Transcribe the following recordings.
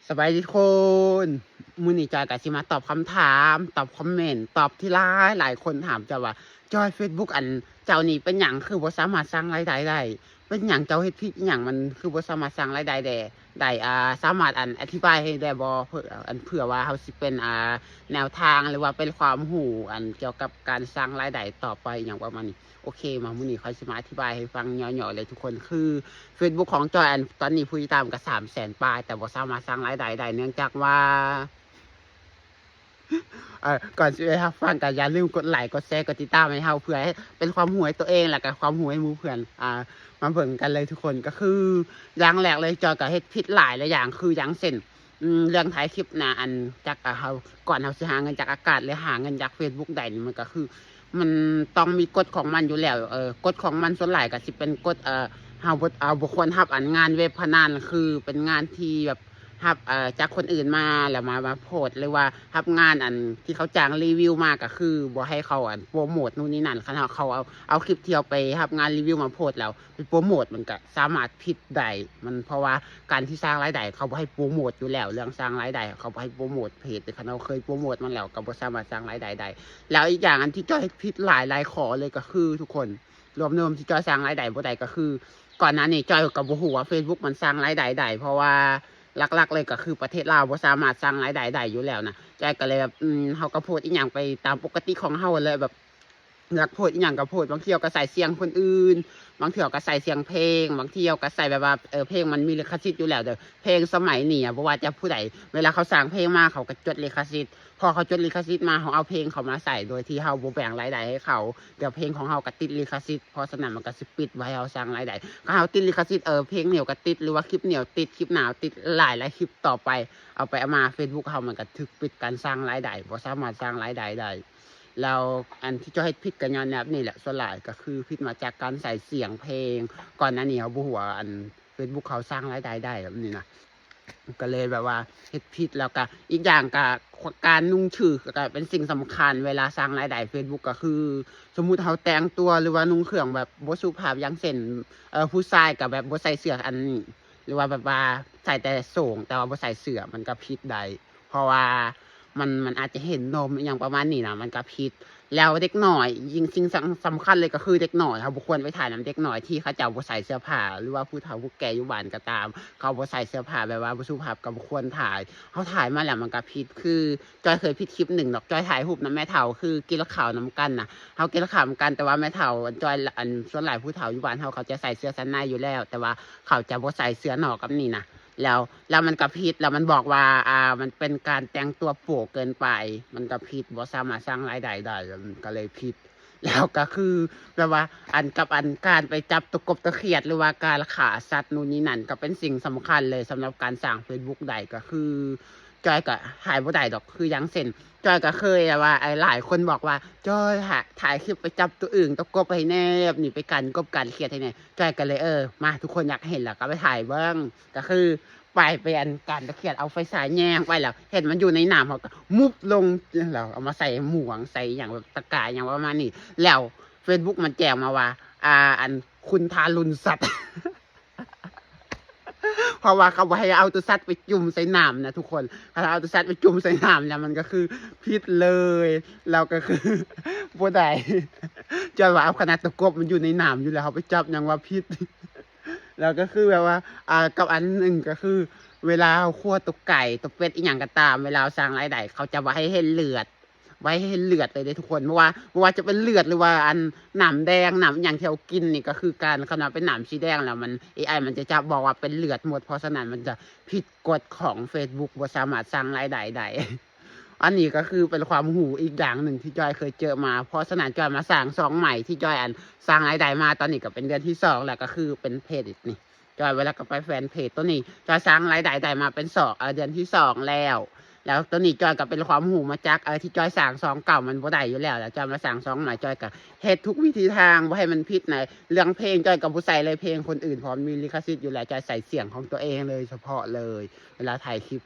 ສະບາຍດີທຸກຄົນ. ມື້ນີ້ຈອຍກໍຊິມາຕອບຄຳຖາມ ຕອບຄອມເມັນ ຕອບທີ່ຫຼາຍໆຄົນຖາມຈອຍວ່າ ຈອຍ ເຟສບຸກອັນເຈົ້ານີ້ເປັນຫຍັງຄືບໍ່ສາມາດສ້າງລາຍໄດ້ໄດ້? ເປັນຫຍັງເຈົ້າເຮັດຜິດອີ່ຫຍັງ ມັນຄືບໍ່ສາມາດສ້າງລາຍໄດ້ໄດ້ ໄດ້ ອ່າ ສາມາດອັນອະທິບາຍໃຫ້ໄດ້ບໍ່? ເພື່ອ ອັນ ເພື່ອວ່າເຮົາຊິເປັນ ອ່າ ແນວທາງ ຫຼືວ່າເປັນຄວາມຮູ້ອັນກ່ຽວກັບການສ້າງລາຍໄດ້ຕໍ່ໄປ ອີ່ຫຍັງປະມານນີ້. ໂອເຄ ມາມື້ນີ້ຂ້ອຍຊິມາອະທິບາຍໃຫ້ຟັງຫຍໍ້ໆເລີຍທຸກຄົນ. ຄືເຟສບຸກຂອງຈອຍ ອັນຕອນນີ້ຜູ້ຕິດຕາມກໍສາມແສນປາຍ ແຕ່ບໍ່ສາມາດສ້າງລາຍໄດ້ໄດ້ ເນື່ອງຈາກວ່າ ເອີ ກ່ອນຊິໄປຮັບຟັງກໍຢ່າລືມກົດໄລ ກົດແຊ ກົດຕິດຕາມໃຫ້ເຮົາ ເພື່ອໃຫ້ເປັນຄວາມຮູ້ໃຫ້ຕົວເອງ ແລ້ວກໍຄວາມຮູ້ໃຫ້ໝູ່ເພື່ອນ. ອ່າ ມາເບິ່ງກັນເລີຍທຸກຄົນ. ກໍຄືຢ່າງແລກເລີຍ ຈອຍກໍເຮັດຜິດຫຼາຍຫຼາຍຢ່າງ ຄືຢ່າງເຊັ່ນ ອືມ ເລື່ອງຖ່າຍຄລິບນະ ອັນ ຈັກ ອ່າ ເຮົາ ກ່ອນເຮົາຊິຫາເງິນຈາກອາກາດ ຫຼື ຫາເງິນຈາກເຟສບຸກໄດ້ນີ້ ມັນກໍຄື ມັນຕ້ອງມີກົດຂອງມັນຢູ່ແລ້ວ. ເອີ ກົດຂອງມັນສ່ວນຫຼາຍກໍຊິເປັນກົດ ເອີ ເຮົາບໍ່ ເຮົາບໍ່ຄວນຮັບອັນງານເວັບພະນັນ ຄືເປັນງານທີ່ແບບຮັບ ເອີ ຈາກຄົນອື່ນມາ ແລ້ວມາ ມາໂພສ ຫຼືວ່າຮັບງານອັນທີ່ເຂົາຈ້າງຣີວິວມາ ກໍຄືບໍ່ໃຫ້ເຂົາອັນໂປຣໂມດນູ່ນນີ້ນັ້ນ. ຄັນເຮົາ ເຂົາເອົາ ເອົາຄລິບທີ່ເຮົາໄປຮັບງານຣີວິວມາໂພສ ແລ້ວໄປໂປຣໂມດ ມັນກໍສາມາດຜິດໄດ້. ມັນ ເພາະວ່າການທີ່ສ້າງລາຍໄດ້ ເຂົາບໍ່ໃຫ້ໂປຣໂມດຢູ່ແລ້ວ. ເລື່ອງສ້າງລາຍໄດ້ ເຂົາບໍ່ໃຫ້ໂປຣໂມດເພຈ ແຕ່ຄັນເຮົາເຄີຍໂປຣໂມດມັນແລ້ວ ກໍບໍ່ສາມາດສ້າງລາຍໄດ້ໄດ້. ແລ້ວອີກຢ່າງ ອັນທີ່ຈອຍເຮັດຜິດຫຼາຍໆຂໍ້ເລີຍ ກໍຄືທຸກຄົນ ລວມໆທີ່ຈອຍສ້າງລາຍໄດ້ບໍ່ໄດ້ ກໍຄື ກ່ອນໜ້ານີ້ຈອຍກໍບໍ່ຮູ້ວ່າເຟສບຸກມັນສ້າງລາຍໄດ້ໄດ້ ເພາະວ່າຫຼັກໆເລີຍກໍຄືປະເທດລາວບໍ່ສາມາດສ້າງລາຍໄດ້ໄດ້ຢູ່ແລ້ວນະ. ຈອຍກໍເລີຍແບບ ອືມ ເຮົາກໍໂພສອີ່ຫຍັງໄປຕາມປົກກະຕິຂອງເຮົາແຫຼະ ແບບ ຢາກໂພສອີ່ຫຍັງກໍໂພສ, ບາງເທື່ອກໍໃສ່ສຽງຄົນອື່ນ, ບາງເທື່ອກໍໃສ່ສຽງເພງ, ບາງເທື່ອກໍໃສ່ແບບວ່າ ເອີ ເພງມັນມີລິຂະສິດຢູ່ແລ້ວເດີ. ເພງສະໄໝນີ້ອະ ບໍ່ວ່າຈະຜູ້ໃດ ເວລາເຂົາສ້າງເພງມາ ເຂົາກໍຈົດລິຂະສິດ. ພໍເຂົາຈົດລິຂະສິດມາ ເຮົາເອົາເພງເຂົາມາໃສ່ ໂດຍທີ່ເຮົາບໍ່ແບ່ງລາຍໄດ້ໃຫ້ເຂົາ, ດຽວເພງຂອງເຮົາກໍຕິດລິຂະສິດ. ເພາະສະນັ້ນມັນກໍຊິປິດບໍ່ໃຫ້ເຮົາສ້າງລາຍໄດ້. ຄັນເຮົາຕິດລິຂະສິດ ເອີ ເພງນີ້ກໍຕິດ ຫຼືວ່າຄລິບນີ້ຕິດ, ຄລິບໜ້າຕິດ, ຫຼາຍໆຄລິບຕໍ່ໄປ ເອົາໄປເອົາມາ ເຟສບຸກເຮົາມັນກໍຖືກປິດການສ້າງລາຍໄດ້, ບໍ່ສາມາດສ້າງລາຍໄດ້ໄດ້. ແລ້ວອັນທີ່ເຈົ້າເຮັດຜິດກໍຍ້ອນແນວນີ້ແຫຼະ, ສ່ວນຫຼາຍກໍຄືຜິດມາຈາກການໃສ່ສຽງເພງ. ກ່ອນໜ້ານີ້ເຮົາບໍ່ຮູ້ວ່າອັນເຟສບຸກເຂົາສ້າງລາຍໄດ້ໄດ້ແບບນີ້ນະ, ກໍເລີຍແບບວ່າເຮັດຜິດ. ແລ້ວກໍອີກຢ່າງກໍການນຸ່ງຖືກກໍເປັນສິ່ງສຳຄັນເວລາສ້າງລາຍໄດ້ເຟສບຸກ, ກໍຄືສົມມຸດເຮົາແຕ່ງຕົວ ຫຼືວ່ານຸ່ງເຄື່ອງແບບບໍ່ສຸພາບ ຢ່າງເຊັ່ນ ເອີ ຜູ້ຊາຍກໍແບບບໍ່ໃສ່ເສື້ອອັນນີ້ ຫຼືວ່າແບບວ່າໃສ່ແຕ່ໂສ້ງ ແຕ່ວ່າບໍ່ໃສ່ເສື້ອ ມັນກໍຜິດໄດ້. ເພາະວ່າມັນ ມັນອາດຈະເຫັນນົມອີ່ຫຍັງປະມານນີ້ນະ, ມັນກໍຜິດ. ແລ້ວເດັກນ້ອຍ ຍິ່ງສິ່ງສຳ ສຳຄັນເລີຍກໍຄືເດັກນ້ອຍ, ເຮົາບໍ່ຄວນໄປຖ່າຍນຳເດັກນ້ອຍທີ່ເຂົາເຈົ້າບໍ່ໃສ່ເສື້ອຜ້າ ຫຼືວ່າຜູ້ເຖົ້າຜູ້ແກ່ຢູ່ບ້ານກໍຕາມ ເຂົາບໍ່ໃສ່ເສື້ອຜ້າ ແບບວ່າບໍ່ສຸພາບ ກໍບໍ່ຄວນຖ່າຍ. ເຮົາຖ່າຍມາແລ້ວມັນກໍຜິດ. ຄືຈອຍເຄີຍຜິດຄລິບໜຶ່ງດອກ, ຈອຍຖ່າຍຮູບນຳແມ່ເຖົ້າ ຄືກິນເຂົ້ານຳກັນນະ, ເຮົາກິນເຂົ້ານຳກັນ ແຕ່ວ່າແມ່ເຖົ້າ ອັນ ຈອຍ ອັນ ສ່ວນຫຼາຍຜູ້ເຖົ້າຢູ່ບ້ານເຮົາ ເຂົາຈະໃສ່ເສື້ອຊັ້ນໃນຢູ່ແລ້ວ ແຕ່ວ່າເຂົາຈະບໍ່ໃສ່ເສື້ອນອກກັບນີ້ນະ. ແລ້ວ ແລ້ວມັນກໍຜິດ ແລ້ວມັນບອກວ່າ ອ່າ ມັນເປັນການແຕ່ງຕົວໂປ້ເກີນໄປ, ມັນກໍຜິດ ບໍ່ສາມາດສ້າງລາຍໄດ້ໄດ້ ກໍເລີຍຜິດ. ແລ້ວກໍຄືແບບວ່າ ອັນ ກັບອັນການໄປຈັບຕົວກົບຕົວຂຽດ ຫຼືວ່າການຂ້າສັດນູ່ນນີ້ນັ້ນ ກໍເປັນສິ່ງສຳຄັນເລີຍສຳລັບການສ້າງເຟສບຸກໄດ້. ກໍຄືຈອຍກໍຖ່າຍບໍ່ໄດ້ດອກ, ຄືຢ່າງເຊັ່ນ ຈອຍກໍເຄີຍແບບວ່າ ໄອ້ ຫຼາຍຄົນບອກວ່າ ຈອຍ ຖ່າຍ ຖ່າຍຄລິບໄປຈັບຕົວອຶ່ງຕົວກົບໃຫ້ແດ່ ແບບນີ້ ໄປກັນກົບກັນຂຽດໃຫ້ແດ່. ຈອຍກໍເລີຍ ເອີ ມາ ທຸກຄົນຢາກເຫັນ ແລ້ວກໍໄປຖ່າຍເບິ່ງ. ກໍຄືໄປ ໄປອັນກັນຕົວຂຽດ ເອົາໄຟສາຍແຍງໄປ ແລ້ວເຫັນມັນຢູ່ໃນນ້ຳ ເຮົາກໍມຸບລົງ ແລ້ວເອົາມາໃສ່ໝວກ ໃສ່ຫຍັງ ແບບຕະກາຫຍັງປະມານນີ້. ແລ້ວເຟສບຸກມັນແຈ້ງມາວ່າ ອ່າ ອັນ ຄຸນທາລຸນສັດ ເພາະວ່າເຂົາບໍ່ໃຫ້ເອົາຕົວສັດໄປຈຸ່ມໃສ່ນ້ຳນະທຸກຄົນ. ຄັນເອົາຕົວສັດໄປຈຸ່ມໃສ່ນ້ຳແລ້ວ ມັນກໍຄືຜິດເລີຍ, ແລ້ວກໍຄືບໍ່ໄດ້. ຈອຍວ່າ ເອົາ ຂະໜາດຕົວກົບມັນຢູ່ໃນນ້ຳຢູ່ແລ້ວ ເຮົາໄປຈັບຍັງວ່າຜິດ. ແລ້ວກໍຄືແບບວ່າ ອ່າ ກັບອັນໜຶ່ງກໍຄື ເວລາເຮົາຄົວຕົວໄກ່ຕົວເປັດອີ່ຫຍັງກໍຕາມ ເວລາເຮົາສ້າງລາຍໄດ້ ເຂົາຈະບໍ່ໃຫ້ເຫັນເລືອດ ບໍ່ໃຫ້ເຫັນເລືອດເລີຍເດ້ທຸກຄົນ. ບໍ່ວ່າ ບໍ່ວ່າຈະເປັນເລືອດ ຫຼືວ່າອັນ ນ້ຳແດງ ນ້ຳອີ່ຫຍັງທີ່ເຮົາກິນນີ້ ກໍຄືການ ຄັນວ່າເປັນນ້ຳສີແດງແລ້ວ ມັນ ເອໄອ ມັນຈະຈັບບອກວ່າເປັນເລືອດໝົດ. ເພາະສະນັ້ນມັນຈະຜິດກົດຂອງເຟສບຸກ ບໍ່ສາມາດສ້າງລາຍໄດ້ໄດ້. ອັນນີ້ກໍຄືເປັນຄວາມຮູ້ອີກຢ່າງໜຶ່ງທີ່ຈອຍເຄີຍເຈີມາ. ເພາະສະນັ້ນຈອຍມາສ້າງຊ່ອງໃໝ່ທີ່ຈອຍ ອັນ ສ້າງລາຍໄດ້ມາ ຕອນນີ້ກໍເປັນເດືອນທີສອງແລ້ວ ກໍຄືເປັນເພຈນີ້ ຈອຍ ເວລາກໍໄປແຟນເພຈຕົວນີ້ ຈອຍສ້າງລາຍໄດ້ໄດ້ມາເປັນສອງ ເອີ ເດືອນທີສອງແລ້ວ. ແລ້ວຕົວນີ້ຈອຍກໍເປັນຄວາມຮູ້ມາຈາກ ເອີ ທີ່ຈອຍສ້າງຊ່ອງເກົ່າມັນບໍ່ໄດ້ຢູ່ແລ້ວ ແລ້ວຈອຍມາສ້າງຊ່ອງໃໝ່ ຈອຍກໍເຮັດທຸກວິທີທາງບໍ່ໃຫ້ມັນຜິດນະ. ເລື່ອງເພງຈອຍກໍບໍ່ໃສ່ເລີຍ ເພງຄົນອື່ນ ເພາະມັນມີລິຂະສິດຢູ່ແລ້ວ. ຈອຍໃສ່ສຽງຂອງຕົວເອງເລີຍ ສະເພາະເລີຍ ເວລາຖ່າຍຄລິບ.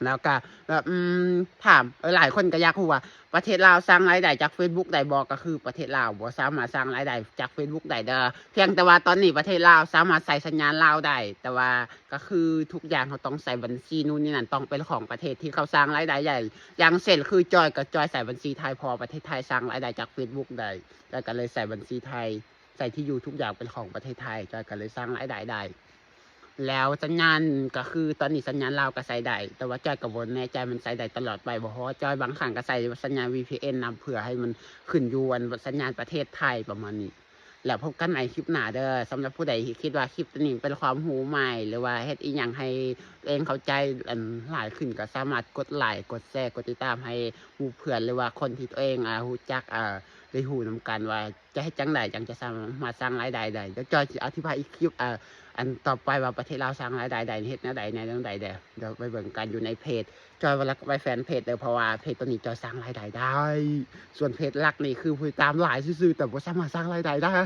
ແລ້ວກະແບບ ອືມ ຖາມ ເອີ ຫຼາຍຄົນກະຢາກຮູ້ວ່າ ປະເທດລາວສ້າງລາຍໄດ້ຈາກເຟສບຸກໄດ້ບໍ່? ກະຄືປະເທດລາວບໍ່ສາມາດສ້າງລາຍໄດ້ຈາກເຟສບຸກໄດ້ເດີ້. ພຽງແຕ່ວ່າຕອນນີ້ປະເທດລາວສາມາດໃຊ້ສັນຍານລາວໄດ້ ແຕ່ວ່າກະຄືທຸກຢ່າງເຮົາຕ້ອງໃຊ້ບັນຊີ ນູ່ນນີ້ນັ້ນ ຕ້ອງເປັນຂອງປະເທດທີ່ເຂົາສ້າງລາຍໄດ້ໃຫຍ່. ຢ່າງເຊັ່ນ ຄືຈອຍ ກະຈອຍໃຊ້ບັນຊີໄທ ເພາະວ່າປະເທດໄທສ້າງລາຍໄດ້ຈາກເຟສບຸກໄດ້ ຈອຍກະເລີຍໃຊ້ບັນຊີໄທ ໃຊ້ທີ່ຢູ່ທຸກຢ່າງເປັນຂອງປະເທດໄທ ຈອຍກະເລີຍສ້າງລາຍໄດ້ໄດ້. ແລ້ວສັນຍານ ກະຄືຕອນນີ້ສັນຍານລາວກະໃຊ້ໄດ້ ແຕ່ວ່າຈອຍກະບໍ່ແນ່ໃຈມັນໃຊ້ໄດ້ຕະຫຼອດໄປບໍ່ ເພາະວ່າຈອຍບາງຄັ້ງກະໃຊ້ສັນຍານ ວີພີເອັນ ນຳ ເພື່ອໃຫ້ມັນຂຶ້ນຢູ່ອັນສັນຍານປະເທດໄທປະມານນີ້. ແລ້ວພົບກັນໃໝ່ຄລິບໜ້າເດີ້. ສຳລັບຜູ້ໃດທີ່ຄິດວ່າຄລິບໂຕນີ້ເປັນຄວາມຮູ້ໃໝ່ ຫຼືວ່າເຮັດອີ່ຫຍັງໃຫ້ຕົວເອງເຂົ້າໃຈ ອັນ ຫຼາຍຂຶ້ນ ກະສາມາດກົດໄລ ກົດແຊ ກົດຕິດຕາມໃຫ້ໝູ່ເພື່ອນ ຫຼືວ່າຄົນທີ່ຕົວເອງ ອາ ຮູ້ຈັກ ອາ ໄດ້ຮູ້ນຳກັນວ່າຈະເຮັດຈັ່ງໃດຈັ່ງຈະສາມາດສ້າງລາຍໄດ້ໄດ້. ດຽວຈອຍຊິອະທິບາຍອີກຄລິບ ອາ ອັນຕໍ່ໄປວ່າປະເທດລາວສ້າງລາຍໄດ້ໄດ້ ເຮັດແນວໃດແນວໃດແດ່. ດຽວໄປເບິ່ງກັນຢູ່ໃນເພຈ ຈອຍວະລັກໄວແຟນເພຈເດີ້ ເພາະວ່າເພຈໂຕນີ້ຈອຍສ້າງລາຍໄດ້ໄດ້. ສ່ວນເພຈຫຼັກນີ້ຄືຜູ້ຕິດຕາມຫຼາຍຊື່ໆ ແຕ່ບໍ່ສາມາດສ້າງລາຍໄດ້ໄດ້.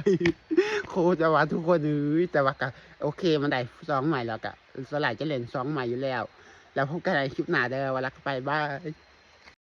ໂຄດຈະວ່າທຸກຄົນເອີຍ ແຕ່ວ່າກະໂອເຄ ມັນໄດ້ຊ່ອງໃໝ່ແລ້ວ ກະສ່ວນຫຼາຍຈະຫຼິ້ນຊ່ອງໃໝ່ຢູ່ແລ້ວ. ແລ້ວພົບກັນໃນຄລິບໜ້າເດີ້ ວະລັກໄປ ບາຍ.